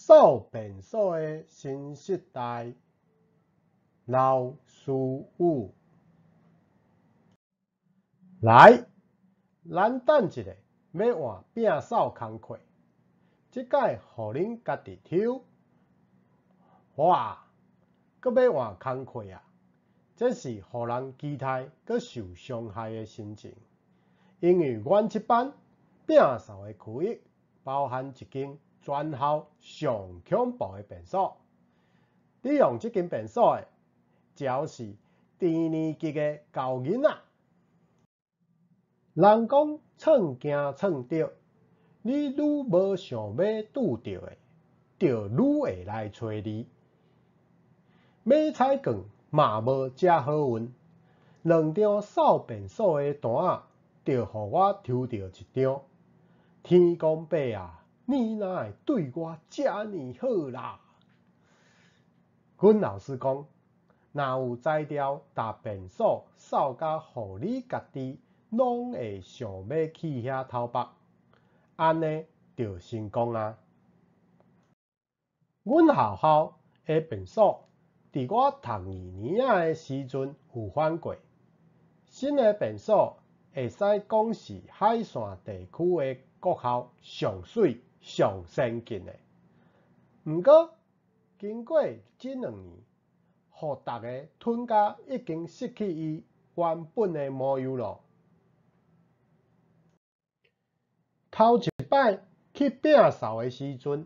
扫便所的新世代老师傅。來，咱等一下欲換摒掃工課，這擺予恁家己抽。哇，閣欲換工課啊！這是予人期待閣受傷害的心情，因為阮這班摒掃的區域包含一間全校上恐怖的便所。佇用這間便所的，只要是低年級的猴囡仔。人講創驚創著，你愈無想欲拄著的，就愈會來揣你。買彩券嘛無遮好運，兩張掃便所的單仔，就予我抽著一張。天公伯啊，你哪會對我遮爾好啦？阮老師講，若有才調共便所掃甲予你家己攏會想欲去遐偷腹，按呢就成功矣。阮學校的便所，佇我讀二年仔的時陣有翻過，新的便所會使講是海線地區的國校上媠上先進的。毋過經過這兩年，予逐个吞甲已經失去伊原本的模樣囉。頭一擺去摒掃的時陣，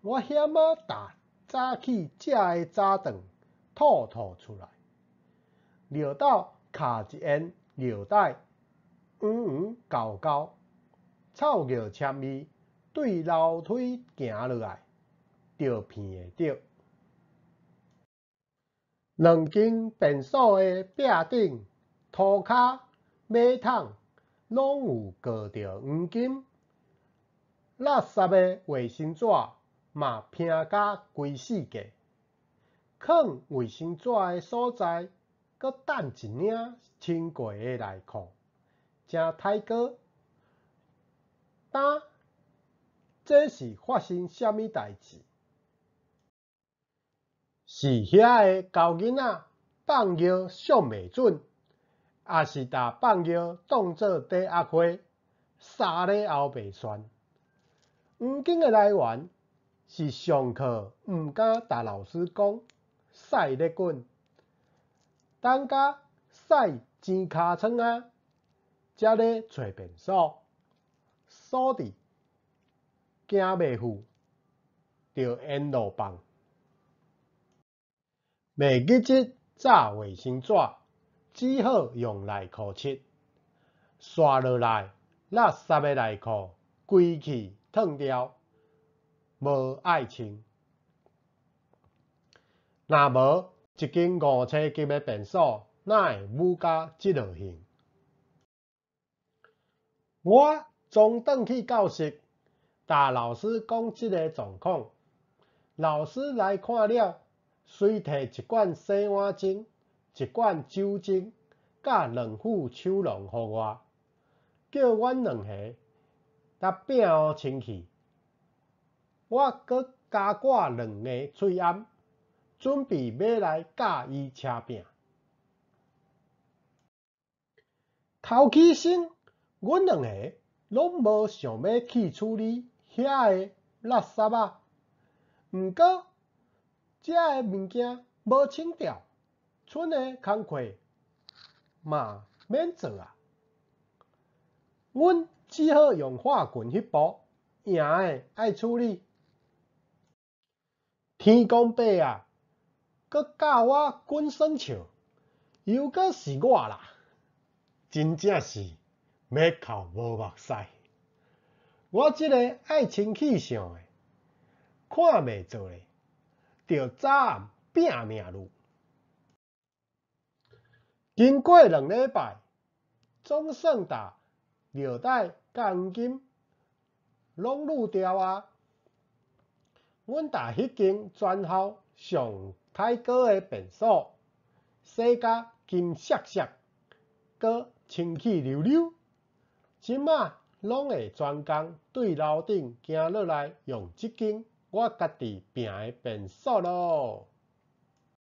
我險仔共早起食的早頓吐吐出來，尿斗卡一緣尿袋，黃黃厚厚，臭尿攕味對樓梯行落來，就鼻會著。兩間便所的壁頂、塗跤、馬桶攏有蓋著黃金，垃圾的衛生紙嘛披甲規世界，囥衛生紙的所在，閣等一領清過的內褲，誠刣哥。今這是發生啥物代誌？是遐个猴囡仔放尿相袂準，抑是共放尿當做底壓花，三禮後袂旋？黃金的來源是上課毋敢共老師講，屎咧滾，等甲屎糋尻川仔，才咧揣便所，所致驚袂赴，著沿路放。袂記得紮衛生紙，只好用內褲拭。紲落來，垃圾的內褲規氣褪掉，無愛穿。若無一間五星級的便所，哪會舞甲這落形？我轉轉去教室，共老師講這个狀況。老師來看了，隨提一罐洗碗精、一罐酒精，佮兩副手籠予我，叫阮兩个共摒予清氣。我閣加掛兩个喙罨，準備欲來教伊車餅。頭起先，阮兩个攏無想欲去處理遐个垃圾仔，毋過遮个物件無清掉，賰的工課嘛免做啊。阮只好用化群彼步，贏的愛處理。天公伯啊，閣教我滾耍笑，又閣是我啦，真正是欲哭無目屎。我這个愛清氣相的，看袂做咧，就早暗拼命攄。經過兩禮拜，總算共尿袋佮黃金攏攄掉矣。阮共彼間全校上刣哥的便所洗甲金閃閃，閣清氣溜溜。這馬攏會專工對樓頂行落來用這間。我家己拚的便煞囉。